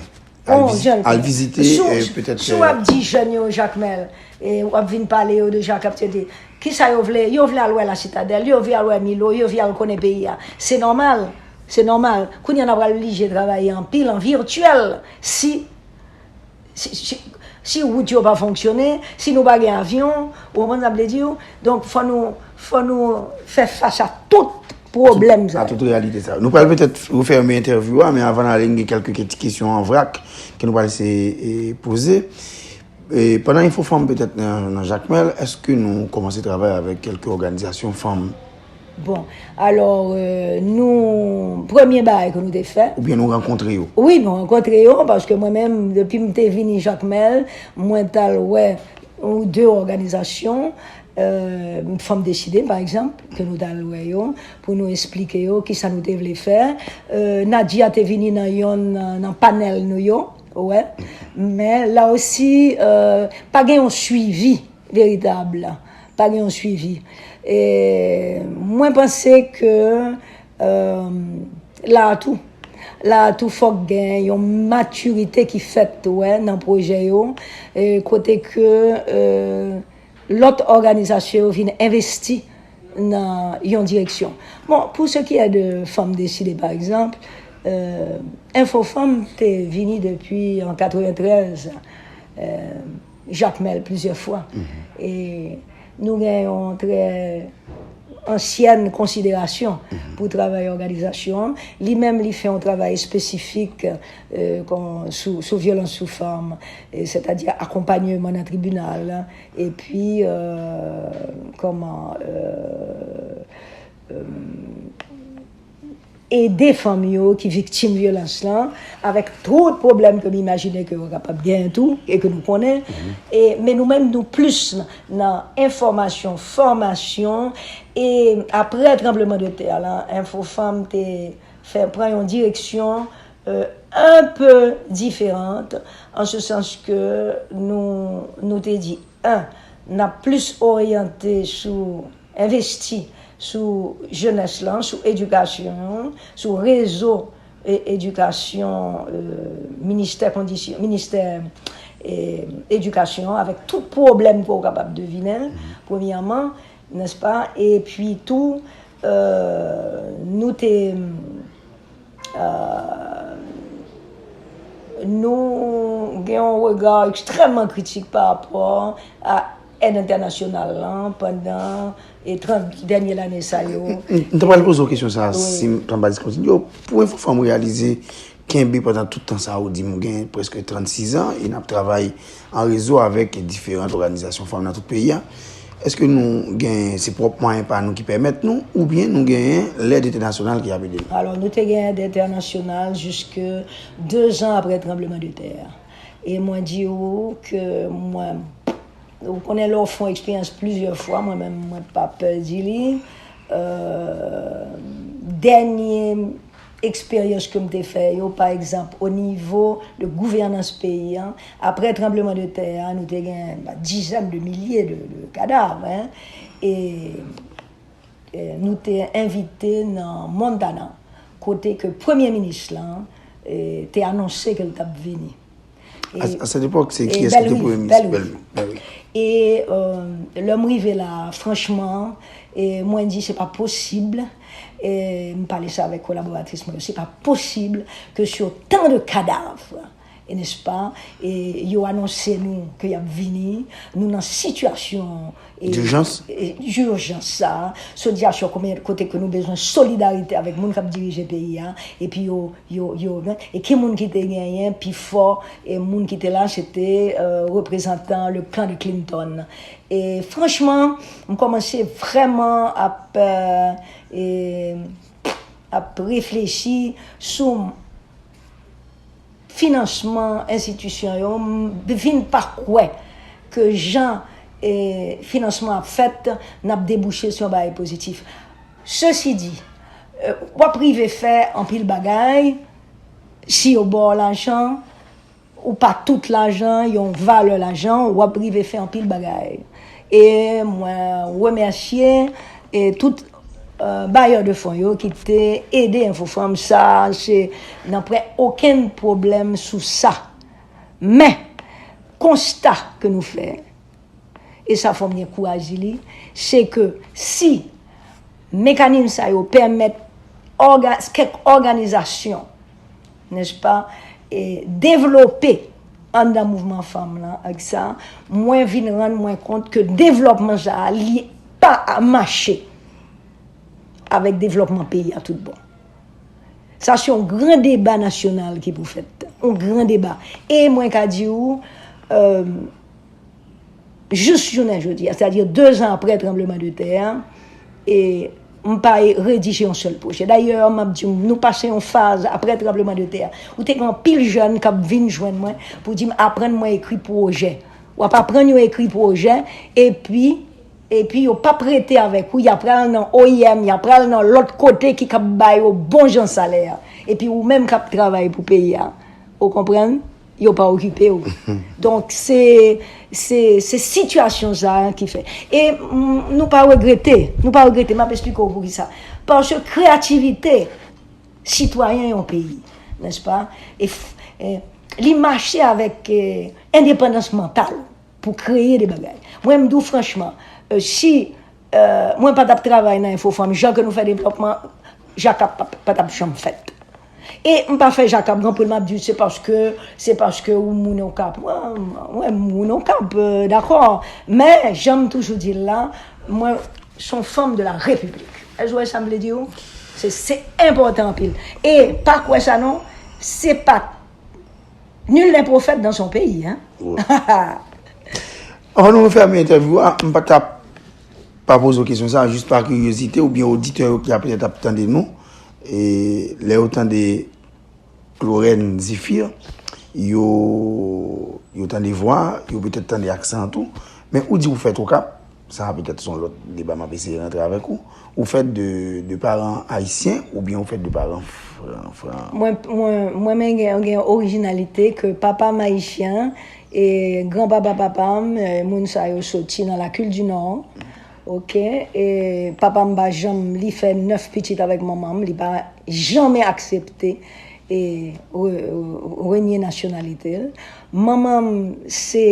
Bon, Al vizi- jèn al vizite si w- euh, petèt si w ap di jèn yo Jakmèl, e w ap vin pale yo de Jakap, se di, kisa yo vle? Yo vle al wè La Citadelle, yo vle al wè Milo, yo vle al konnen peyi a. Se nòmal, se nòmal. Kounye a n ap pral oblije travay anpil an vityèl si, si, si, si wout yo pa fonksyone, si nou pa gen avyon, ou konprann sa m vle di w? Donk, fò nou, fò nou fè fas a tout pwoblèm sa A tout reyalite sa. Nou pral petèt refèmen entèvyou a, men avan n ale, n gen kèlke ti kesyon an vrak ke nou pral eseye e, poze. E, pandan Enfofanm petèt nan, nan Jakmèl, èske nou kòmanse travay avèk kèlke òganizasyon fanm? Bon, alò, euh, nou, premye bagay ke nou te fè, Oubyen nou rankontre yo? Wi, nou rankontre yo, paske mwen menm, depi m te vini Jakmèl, mwen t al wè yon de òganizasyon, euh, Fanm Deside, pa egzanp, ke nou t al wè yo, pou nou esplike yo kisa nou te vle fè. Euh, Nadia te vini nan yonn nan, nan panèl nou yo, wè. Men la osi, euh, pa gen yon swivi veritab. Pa gen yon swivi. E mwen panse ke euh, la a tou, la a tou fòk gen yon matirite ki fèt, wè, nan pwojè yo, e kote ke euh, lòt òganizasyon yo vin envesti nan yon direksyon. Bon, pour ce qui est de Fanm Deside, pa egzanp, euh, Enfo Fanm te vini depi an katreventrèz, euh, Jakmèl plizyè fwa. E nou gen yon trè ansyèn konsiderasyon pou travay òganizasyon an. Li menm, li fè yon travay espesifik, euh, kon, sou, sou vyolans sou fanm, e sètadi akonpanyman nan tribinal, epi, euh, kòman, euh, euh, ede fanm yo ki viktim vyolans lan, avèk tout pwoblèm ke m imajine ke yo kapab genyen tou, e ke nou konnen. E, men nou menm, nou plis nan, nan enfòmasyon, fòmasyon, e apre tranbleman de tè lan, Enfo Fanm te fè, pran yon direksyon, euh, un peu différente, en ce sens que nou, nou te di, un, n ap plis oryante sou, envesti sou jenès lan, sou edikasyon, sou rezo e, edikasyon, euh, ministè kondisyon, ministè, euh, edikasyon, avèk tout pwoblèm ke w kapab devinen, premyèman, nèspa? Epi tou, euh, nou te, euh, nou gen yon rega ekstrèmman kritik pa rapò a èd entènasyonal lan pandan e trant dènye lane sa yo. M, m ta pral poze w kesyon sa a, si m, tan pa diskontinye. Pou Enfo Fanm reyalize, kenbe pandan tout tan sa a, ou di m ou gen prèske trannsis an, e n ap travay an rezo avèk diferan òganizasyon fanm nan tout peyi a. Èske nou gen, se pwòp mwayen pa nou ki pèmèt nou, oubyen nou genyen lèd entènasyonal ki ap ede nou? Alò, nou te gen èd entènasyonal jiske de zan apre tranbleman de tè a. E mwen di ou ke mwen, ou konnen lè w fè yon eksperyans plizyè fwa, mwen menm, mwen pa pè di li. Euh, dènye eksperyans ke m te fè yo, pa egzanp, o nivo de gouvènans peyi a, apre tranbleman de tè a, nou te gen, ba, dizèn de milye de, de kadav, en. E, e nou te envite nan Montana, kote ke premye minis lan, e, te anonse ke l t ap vini. E, a, a cette époque, se e kiyès ki te Bellerive, premye minis? Bellerive. Bellerive, Bellerive. E, euh, lè m rive la, franchman, e mwen di, se pa posib. E m pale sa avèk kolaboratris mwen yo, se pa posib ke sur tant de cadavres, e, nèspa, e yo anonse nou ke y ap vini, nou nan sitiyasyon, e, dijans, e, dijans sa, sitiyasyon kote ke nou bezwen solidarite avèk moun k ap dirije peyi a, epi yo, yo, yo, e ki moun ki te genyen pi fò, e moun ki te la, se te, euh, reprezantan le camp de Clinton. E franchman, m kòmanse vrèman ap, euh, e, ap reflechi sou finansman enstitisyon yo, m vin pa kwè ke jan, e, finansman ap fèt, n ap debouche sou yon bagay pozitif. Sesi di, e, w ap rive fè anpil bagay, si yo ba w lajan, ou pa tout lajan, yon valè lajan, w ap rive fè anpil bagay. E mwen remèsye, e tout, euh, bayè de fon yo ki te ede Enfo Fanm. Sa, se, n pa gen okenn pwoblèm sou sa. Men, konsta ke nou fè, e sa fò m gen kouraj di li, se ke si mekanis sa yo pèmèt òga-, kèk òganizasyon, nèspa, e devlope anndan mouvman fanm lan ak sa, mwen vin rann mwen kont ke devlòpman sa a, li pa mache avèk devlòpman peyi a tout bon. Sa se yon gran deba nasyonal ki pou fèt. Yon gran deba. E mwen ka di w, euh, jis jounen jodi a, sètadi de zan apre tranbleman de tè a, e m pa redije yon sèl pwojè. Dayè, m ap di w, nou pase yon faz apre tranbleman de tè a. Ou te gen anpil jèn k ap vin jwenn mwen pou di m, aprann mwen ekri pwojè. W ap aprann yo ekri pwojè, epi, epi yo p ap rete avèk ou, y ap pral nan O I M, y ap pral nan lòt kote ki kab ba yo bon jan salè. Epi ou menm k ap travay pou peyi a, ou konprann? Yo pa okipe w. Donk, se, se, se sitiyasyon sa a ki fè. E, mm, nou pa regrete, nou pa regrete, m ap esplike w poukisa. Paske kreyativite sitwayen yon peyi, nèspa? E f-, e, li mache avèk, e, endepandans mantal pou kreye de bagay. Mwen, m di w franchman, euh, si euh, mwen pa t ap travay nan Info Fanm, jan ke nou fè devlòpman, Jakab pa, pa t ap janm fèt. E m pa fè Jakab anpil, m ap di w se paske, se paske ou moun Okap. Mwen, mwen moun Okap, euh, dakò. Men, jan m toujou di l la, mwen, se yon fanm de la Repiblik. Èske w wè sa m vle di w? Se, se enpòtan anpil. E pa kwè sa non, se pa nul n'est prophète dans son pays, hein? Anvan nou fèmen entèvyou a, m pa t ap pa poze w kesyon sa, jis pa kiryozite, oubyen oditè yo ki ap petèt ap tande nou, e lè yo tande Clorène Zéphir, yo, yo tande vwa, yo petèt tande aksan an tou, men ou di ou fèt Okap, sa a petèt se yon lòt deba m ap eseye rantre avèk ou. Ou fèt de, de paran ayisyen oubyen ou fèt de paran fran, fran? Mwen, mwen, mwen men gen, gen orijinalite ke papa m ayisyen, e granpapa papa m, e moun sa yo soti nan Lakil di Nò. Oke, e papa m pa janm, li fè nèf pitit avèk manman m, li pa janmen aksepte e re-, renye nasyonalite l. Manman m se,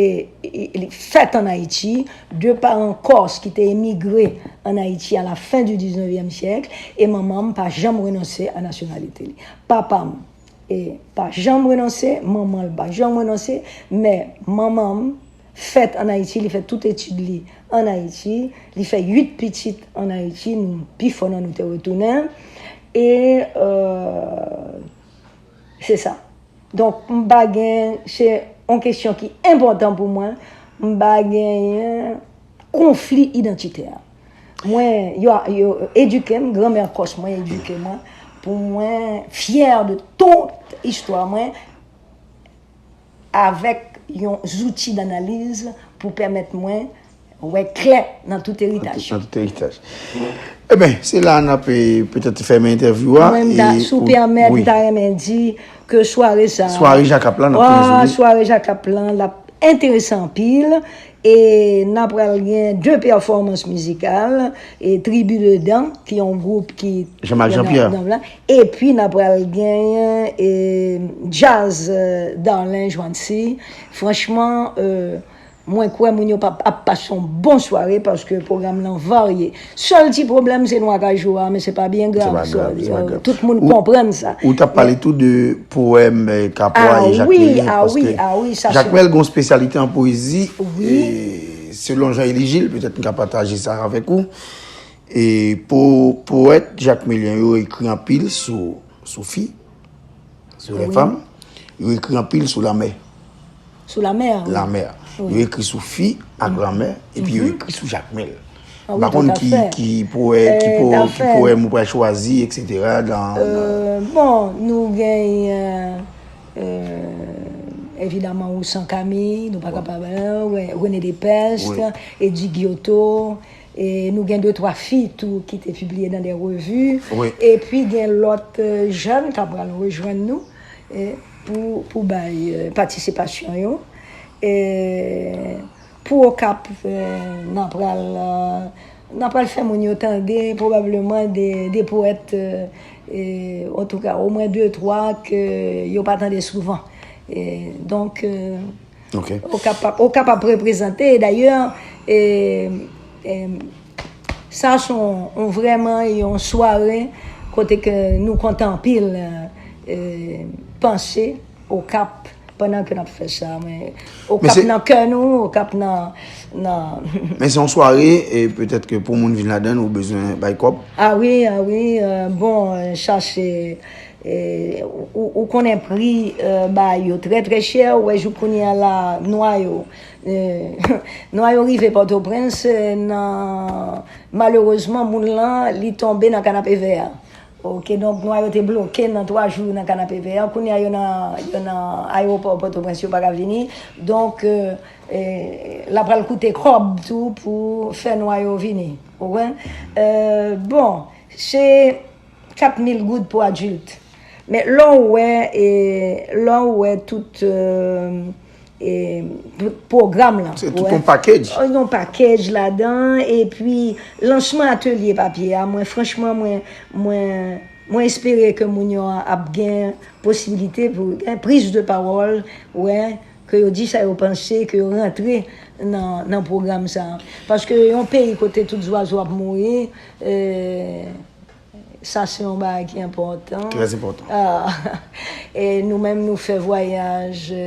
li fèt ann Ayiti, de paran kòs ki te emigre ann Ayiti à la fin du dix-neuvième siècle, e manman m pa janm renonse a nasyonalite li. Papa m, e, pa janm renonse, manman l pa janm renonse, men manman m fèt ann Ayiti, li fè tout etid li ann Ayiti, li fè uit pitit ann Ayiti, nou, pifò nan nou te retounen. E, euh, se sa. Donk, m pa gen, se yon kesyon ki enpòtan pou mwen, m pa genyen konfli idantitè. Mwen, yo, yo edike m, granmè kòs mwen edike mwen, pou mwen fyè de tout istwa mwen, avèk yon zouti danaliz pou pèmèt mwen wè klè nan tout eritaj. Nan tout eritaj. Ebyen, se la n ap, eh, petèt fèmen entèvyou a. Mwen, m ta, e, si w pèmèt, m ta renmen di ke sware sa, sware Jakap la, n ap fini sou li. Sware Jakap lan, l ap enteresan anpil. E n a pral gen de pèfòmans mizikal, e Tribu de Dan, ki yon gwoup ki Jean-Marc Jean-Pierre. Epi n a pral gen, e, djaz, e, Darlin Joancy. Franchman, e, mwen kwè moun yo pa, ap pase yon bon sware paske pwogram lan varye. Sèl ti pwoblèm se nwa kajou a, men se pa byen grav. Se pa grav, se pa grav. Tout moun konprann sa. Ou t ap pale tou de powèm, eh, Kapwa e Jakmelyen, paske Jakmèl gen yon espesyalite an pwezi, e selon jan e li li, petèt m ka pataje sa avèk ou. E po-, powèt jakmelyen yo ekri anpil sou, sou fi, sou lè fanm, yo ekri anpil sou lanmè. Sou lanmè, wi. Lanmè. Wi. Yo ekri sou fi ak lanmè, epi yo ekri sou Jakmèl. M pa konn ki, ki powè-, ki po-, ki powèm ou pral chwazi, etsetera, dan, dan... Euh, bon, nou genyen, euh, evidaman, Ourson Camille, nou pa kapab, euh, René Depestre, Eddy Guillotot, e nou gen de twa fi tou ki te pibliye nan de revi. Epi gen lòt, euh, jèn k ap pral rejwenn nou, e pou, pou bay, euh, patisipasyon yo. E pou Okap, euh, n a pral, euh, n a pral fè moun yo tande pwobableman de, de powèt, euh, e, antouka, omwen de twa ke yo pa tande souvan. E, donk, euh, Okap ap, Okap ap reprezante. Dayè, e, e, sa se yon, yon vrèman yon sware kote ke nou kontan anpil, e, panse Okap pandan ke n ap fè sa. Men Okap nan kè nou, Okap nan, nan... Men se yon sware, e petèt ke pou moun vin ladan, ou bezwen bay kòb. Ah wi, ah wi, euh, bon, euh, sa se, euh, ou, ou konnen pri, euh, bagay yo trè, trè chè, ou wè jouk kounye a la, nwa yo, euh, nwa yo rive Pòtoprens, euh, nan, malerezman, moun lan, li tonbe nan kanapevè a. Oke, donk, nwa yo te bloke nan twa jou nan kanapevè a. Kounye a, yo nan, yo nan ayewopò Pòtoprens, yo pa ka vini. Donk, euh, euh, l ap pral koute kòb tou pou fè nwa yo vini. Ou konprann? Euh, bon, se kat mil goud pou adilt. Men lè w wè, e, lè w wè tout, euh, e, pwogram lan. Se tout yon package. Yon package ladan, epi lansman atelye papye a, mwen, franchman, mwen, mwen, mwen espere ke moun yo ap gen posibilite pou gen priz de pawòl, wè, ke yo di sa yo panse, ke yo rantre, nan, nan pwogram sa. Paske yon peyi kote tout zwazo ap mouri, e, sa se yon bagay ki enpòtan. Trè enpòtan. Ah, e nou menm, nou fè vwayaj, e,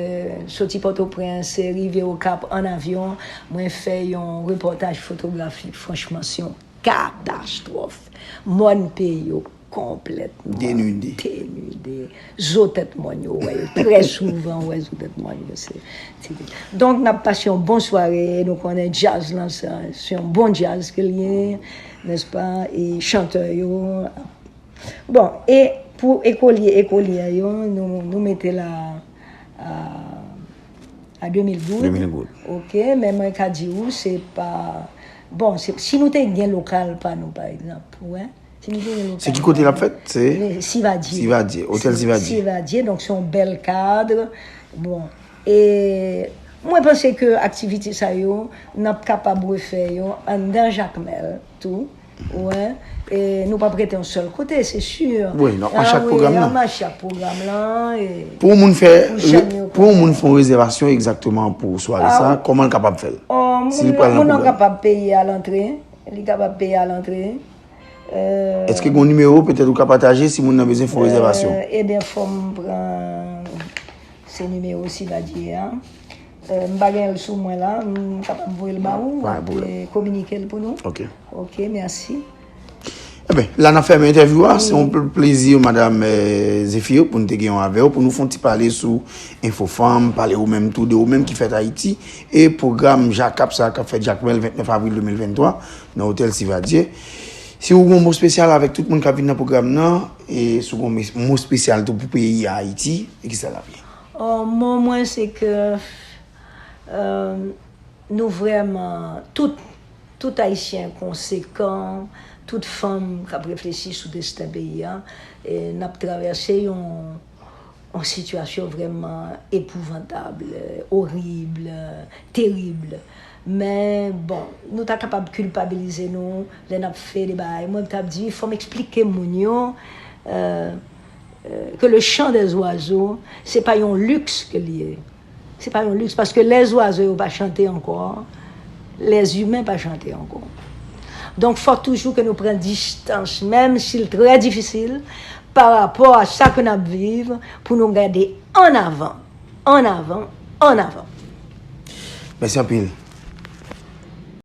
soti Pòtoprens, e rive Okap an avyon. Mwen fè yon repòtaj fotografik, franchman, se yon katastwòf. Mòn peyi yo konplètman Denide. Denide. Zo tèt mòn yo, wè yo. Trè souvan, wè zo tèt mòn yo. Se, se, donk, n ap pase yon bon sware. Nou konnen djaz lan, se se yon bon djaz ke l ye, nèspa? E chantè yo. Bon, e pou ekolye, ekolye yo, nou, nou mete la a, a de mil goud. De mil goud. Ok, men mwen ka di ou, se pa. Bon, se, si nou te gen lokal pa nou, pa egzanp, wè. Si nou te gen lokal Se ki kote l ap fèt? Se Sivadye. Sivadye, Otèl Sivadye. Sivadye, donk se yon bèl kad. Bon, e mwen panse ke aktivite sa yo, n ap kapab refè yo anndan Jakmèl tou. Wè. E nou p ap rete yon sèl kote, se si. Wi, n ap mache ak pwogram nan. N ap mache ak pwogram lan. E Pou yon moun fè Pou jèn yo pou yon moun fè yon rezèvasyon egzakteman pou sware sa, kòman l kapab fè l? Oh, Si li moun, pral nan moun nan pwogram. Kapab peye a lantre. Li kapab peye a lantre. Euh, Èske gen yon nimewo petèt ou ka pataje si moun nan bezwen fè yon rezèvasyon? Euh, ebyen, fò m pran se nimewo Sivadye a. Euh, m pa gen l sou mwen la, m kapab voye l ba ou, Pa gen pwoblèm. E kominike l pou nou. Ok. Ok, mèsi. Ebyen, la n ap fèmen entèvyou a. Se yon pl- plezi, madanm, eh, Zéphir, pou n te gen yon avè w, pou nou fè yon ti pale sou Enfo Fanm, pale ou menm tou, de ou menm ki fèt Ayiti, e pwogram Jakap sa k ap fèt Jakmèl vennèf avril de mil venntwa nan Otèl Sivadye. Si w gen yon mo espesyal avèk tout moun k ap vin nan pwogram nan, e si w gen yon mes- mo espesyal tou pou peyi a Ayiti, e kisa l ap ye? Oh, mo mwen se ke euh, nou vrèman, tout, tout Ayisyen konsekan, tout fanm k ap reflechi sou desten peyi a, e n ap travèse yon, yon sitiyasyon vrèman epouvantab, orib, terib. Men, bon, nou ta kapab kilpabilize nou lè n ap fè de bagay. Mwen, m t ap di, fò m eksplike moun yo, euh, euh, ke le chant des oiseaux, se pa yon liks ke l ye. Se pa yon liks, paske lè zwazo yo pa chante ankò, lèzimen pa chante ankò. Donk, fò toujou ke nou pran distans, menm si l trè difisil, pa rapò a sa ke n ap viv, pou nou gade an avan, an avan, an avan. Mèsi anpil.